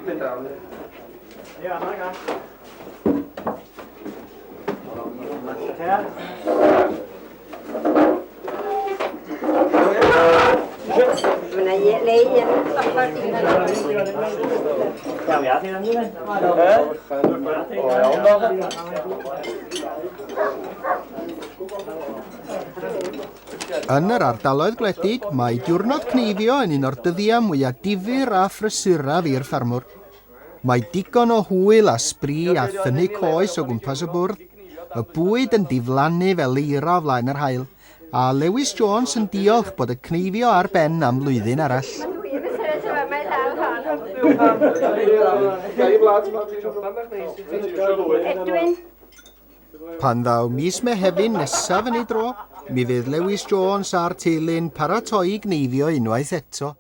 Mynd draw. Ia, na ga. Yn yr ardaloedd gwledig, mae diwrnod cneifio yn un o'r dyddiau mwyaf difyr a phrysuraf i'r ffermwr. Mae digon o hwyl a sbri a thynnu coes o gwmpas y bwrdd, y bwyd yn diflannu fel eira o flaen yr haul, a Lewis Jones yn diolch bod y cneifio ar ben am flwyddyn arall. Edwin. Pan ddaw mis Mehefin nesaf yn ei dro, mi fydd Lewis Jones a'r teulu'n paratoi i gneifio unwaith eto.